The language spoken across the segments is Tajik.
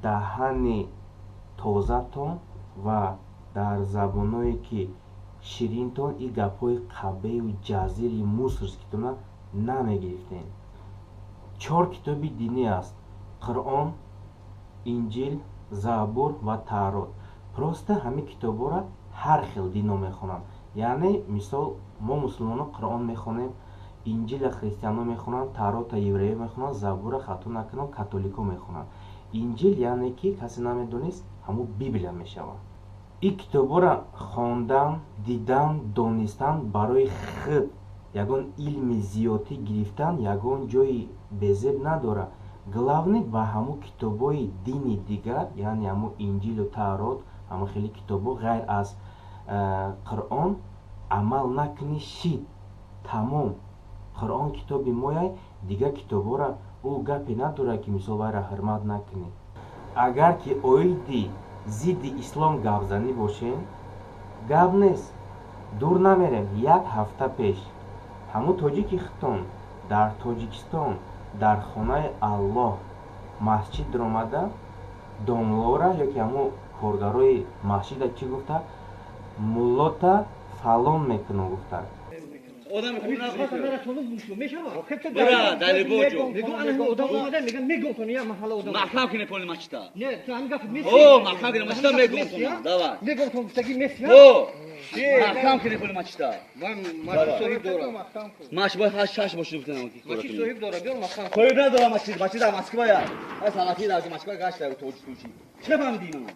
Даҳани тозатон ва дар забоное ки ширинтон и гапҳои қабеҳу ҷазири мусорскитона намегирифтем. Чор китоби динӣ аст: Қуръон, Инҷил, Забур ва Таврот. Просто ҳамин китобҳоро ҳар хел дино мехонанд. Яъне, мисол, мо мусулмонон Қуръон мехонем, Инҷила христианҳо мехонанд, Таврота евреё мехонанд, Забура, хато накунам, католикҳо мехонанд. Инҷил, яъне ки касе намедонист, ҳамун Библия мешавад. Ин китобҳоро хондан, дидан, донистан, барои худ ягон илми зиёдтӣ гирифтан ягон ҷои безеб надорад. Главное, ба ҳамун китобҳои дини дигар, яъне ҳамун Инҷилу Таврот, ҳамун хеле китобҳо ғайр аз Қуръон амал накунӣ, шид, тамом. Қуръон китоби мояй, дигар китобҳоро ӯ гапе надорад, ки мисол вайра ҳурмат накунӣ. Агар ки оиди зидди ислом гапзанӣ бошем, гап нест, дур намерем. Як ҳафта пеш ҳамун тоҷики хитон дар Тоҷикистон дар хонаи Аллоҳ масҷид даромада, домлора ёки ҳамун коргарои масҷида чӣ гуфта? «Муллота фалон мекунам», гуфта. Одам хуб. Мешава. Бира, далибоҷо. Мегӯ, ана одам омада, меган, мегӯм тон я маҳалла одам. Маҳкам кине поли масҷида. Не, ту ҳамин гап меси. О, маҳкам кине масҷида, мегӯм тон. Давай. Мегӯм тон гуфтаги меси. О, маҳкам кине поли масҷида. Ман масҷид соҳиб дорам. Маш бояд ҳашт шаш боши гуфтам. Масҷид соҳиб дора, биёр маҳкам. Соҳиб надора масҷид, масҷид дар Москва я. Ай салафи дар Москва гашта тоҷик. Чӣ фаҳмидӣ ман?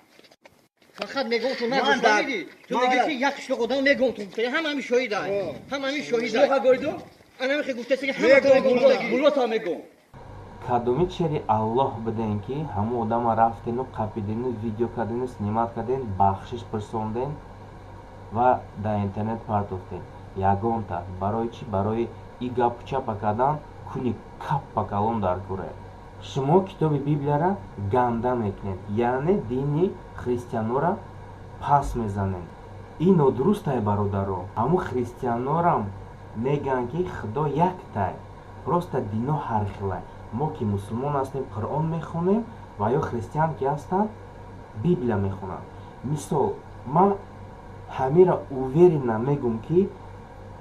Фақат мегӯм ту нагуфтаги. Ту мегӯ, ки як қишлоқ одам мегӯм ту гуфтаги, ҳама ҳамин шоҳида. Ҳама ҳамин шоҳида. Чӣ гӯйду? Ана мехе гуфтаси, ҳама мегӯм гуфтаги. Мулло та мегӯм. Кадоми чери Аллоҳ биден, ки ҳамун одама рафтену қапидену видео кардену снимать карден, бахшиш пурсонден ва дар интернет партофтен? Ягонта. Барои чӣ? Барои и гапу чапа кардан куни каппа калон дар кӯре. Шумо китоби Библияра ганда мекунед, яъне дини христианора пас мезанед. Ин нодурустай, бародаро. Ҳамун христианорам мегӯянд, ки Худо яктай, просто дино ҳархелай. Мо ки мусулмон ҳастем, Қуръон мехонем ва ё христиан ки ҳастанд, Библия мехонанд. Мисол, ман ҳамира уверенно мегӯм, ки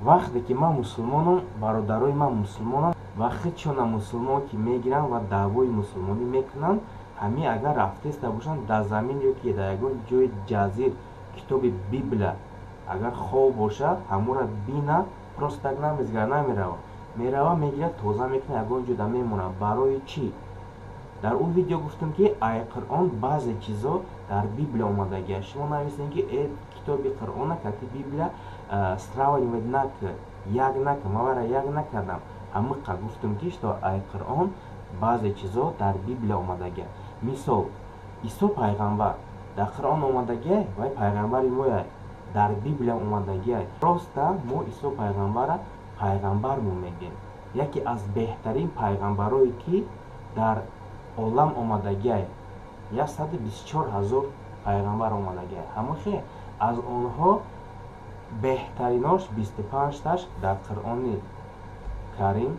вақте ки ман мусулмонам, бародарои ман мусулмонанд ва худшона мусулмон ки мегиранд ва даъвои мусулмонӣ мекунанд, ҳамин агар рафтеста бошанд, дар замин ё ки дар ягон ҷои ҷазир китоби Библя агар хоб бошад, ҳамонро бина, просто так намезгара, намерава, мерава, мегирад, тоза мекунад, ягон ҷода мемонад. Барои чӣ? Дар он видео гуфтам, ки ай Қуръон баъзе чизо дар Библия омадагия. Шумо нависем, ки э, китоби Қуръона кати Библия сравнивать накар, як накар. Ман вара як накардам, ҳамиқа гуфтам, ки что ай Қуръон баъзе чизо дар Библия омадагия. Мисол, Исо пайғамбар дар Қуръон омадагиай, вай пайғамбари мояй, дар Библия омадагиай. Просто мо Исо пайғамбара пайғамбармон мегӯем, яке аз беҳтарин пайғамбарое ки дар олам омадагиай. 124 000 пайғамбар омадагиай, ҳамохе аз онҳо беҳтаринош 25-таш дар Қуръони Карим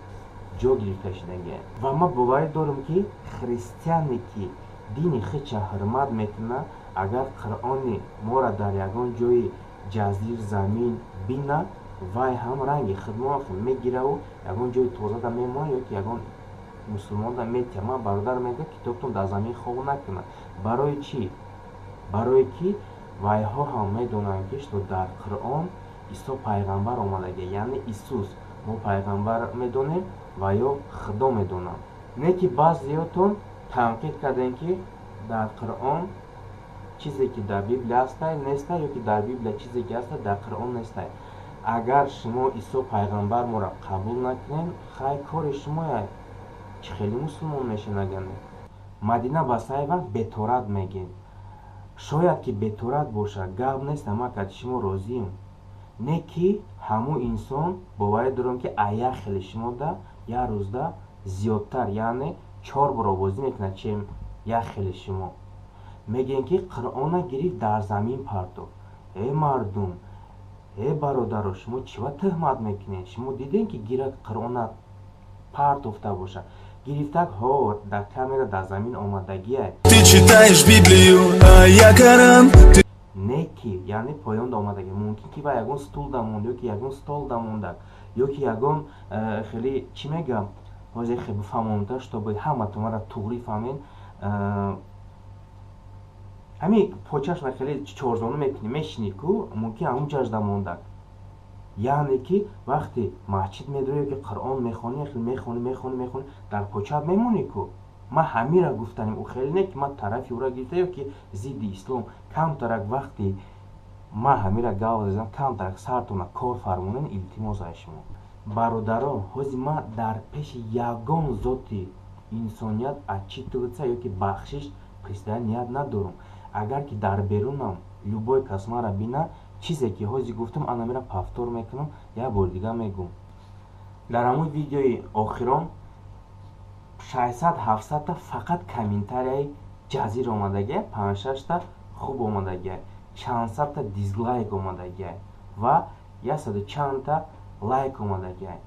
ҷо гирифта шудагиай. Ва ман боварӣ дорам, ки христиане ки дини худша ҳурмат мекунад, агар Қуръони моро дар ягон ҷои ҷазир замин бина, вай ҳам ранги худмо мегираву ягон ҷои тозада мемонад ё ки ягон мусулмонда метиҳад. Ман бародар мегӯям, китобтон дар замин хоб накунад. Барои чӣ? Барое ки вайҳо ҳам медонанд, ки что дар Қуръон Исо пайғамбар омадагия, яъне Исус. Мо пайғамбар медонем ва ё Худо медонам. Не ки баъзеётон танқид кардем, ки дар Қуръон чизе ки дар Библия ҳастай, нестай, ё ки дар Библия чизе ки ҳастай, дар Қуръон нестай. Агар шумо Исо пайғамбар моро қабул накунед, хай, кори шумоя. Чӣ хеле мусулмон мешен, агар не? Мадина Басаева беторат мегӯед. Шояд ки беторат бошад, гап нест, ама кати шумо розием. Не ки ҳамун инсон, боварӣ дорам, ки як хеле шумода як рӯзда зиёдтар, яъне чор бор овозӣ мекунад, чем як хеле шумо. Мегӯем, ки Қуръона гирифт, дар замин партофт. Э, мардум, э, бародаро, шумо чӣ ва тӯҳмат мекунед? Шумо дидем, ки гира Қуръона партофта бошад? Гирифтак ҳо дар камера дар замин омадагиай. Ты читаешь Библию, а я Коран. Не ки, яъне поёнда омадагӣ. Мумкин ки ба ягон стул да монда, ё ки ягон стол да мондак, ё ки ягон хеле чӣ мегӯям, ҳозир хе бифаҳмонда, чтобы ҳаматон мара туғрӣ фаҳмед. Ҳамин почашна хеле чорзону мекунӣ, мешинӣ ку, мумкин ҳамун ҷажда мондак. Яъне ки вақте масҷид медорӣ ё ки Қуръон мехонӣ, хеле мехонӣ, мехонӣ, мехонӣ, дар почаат мемонӣ ку. Ман ҳамира гуфтанем, ӯ хеле не ки ман тарафи ӯра гирифта ё ки зидди ислом. Камтарак вақте ман ҳамира гав зедам, камтарак сартона кор фармонен, илтимос ай шумо. Бародаро, ҳозир ман дар пеши ягон зоти инсоният отчитываться ё ки бахшиш присидан ният надорам. Агар ки дар берунам любой кас мара бина, чизе ки ҳозир гуфтам, ана мера повтор мекунам, як бори дига мегӯм. Дар ҳамун видеои охирон 600-700-та фақат комментарияи ҷазир омадагия, панҷшашта хуб омадагия, чандсадта дизлайк омадагия ва яксаду чандта лайк омадагия.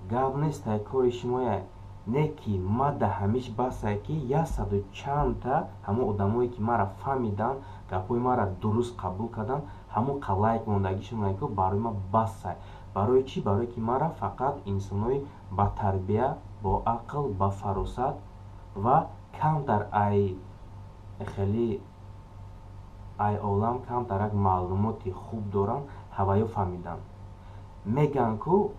Гап нестай, кори шумоя, не ки ма да ҳамиш басае ки яксаду чандта ҳамон одамое ки мара фаҳмиданд, гапҳои мара дуруст қабул карданд, ҳамон қа лайк мондагишон ку барои ман басай. Барои чӣ? Барое ки мара фақат инсонои батарбия, бо ақл, ба фаросат ва камтар ай хеле ай олам камтарак маълумоти хуб доранд, ҳаваё фаҳмиданд. Мегӯянд ку,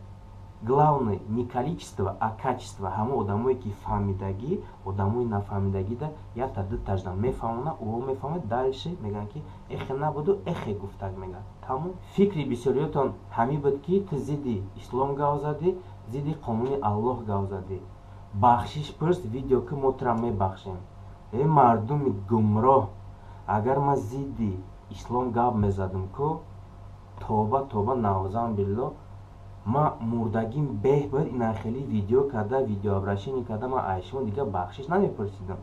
главное не количество, а качество. Ҳамон одамое ки фаҳмидагӣ, одамои нафаҳмидагида якта дутажда мефаҳмонад, ӯҳо мефаҳмад, дальше мегӯянд ки эхе набуду, эхе гуфтак мегӯянд, тамом. Фикри бисёриётон ҳамин буд ки ту зидди ислом гав задӣ, зидди қонуни Аллоҳ гав задӣ, бахшиш пурс, видео ки мо тура мебахшем. Э, мардуми гумроҳ, агар ман зидди ислом гап мезадам ку, тоба, тоба, наъузан билло, ман мурдагим беҳ буд. Ина хеле видео карда, видеообращение карда, ман ай шумо дигар бахшиш намепурсидам.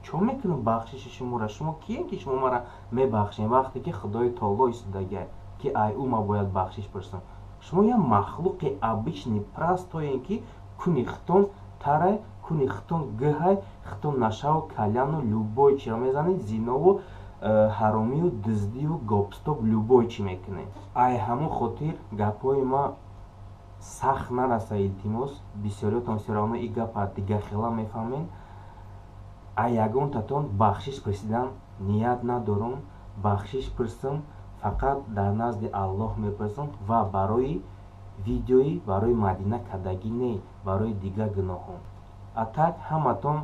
Чо мекунам бахшиши шуморо? Шумо кием ки шумо мара мебахшем, вақте ки Худои Таоло истодагиай, ки ай ӯ ман бояд бахшиш пурсам? Шумо як махлуқи обычный, простоен, ки куни хитон тарай, куни хитон гӯҳай, хитон нашаву кальяну любой чиро мезанед, зинову ҳаромию дуздию гопстоп, любой чӣ мекунед. Ай ҳамон хотир гапҳои ма сахт нараса, илтимос. Бисёриётон всё равно и гапа дигархела мефаҳмед. Ай ягонтатон бахшиш пурсидан ният надорам. Бахшиш пурсам, фақат дар назди Аллоҳ мепурсам ва барои видеои барои Мадина кардагӣ не, барои дигар гуноҳон. А так ҳаматон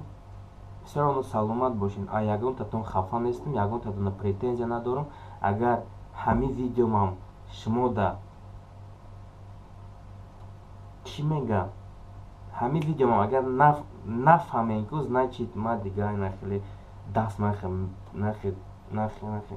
всё равно саломат бошед. А ягонтатон хафа нестам, ягонтатона претензия надорам. Агар ҳамин видеомам шумода чӣ мегӯям, ҳамин видеомам агар нафаҳмем ку, значит ма дигар нахеле даст нахе нахе нахе нахе.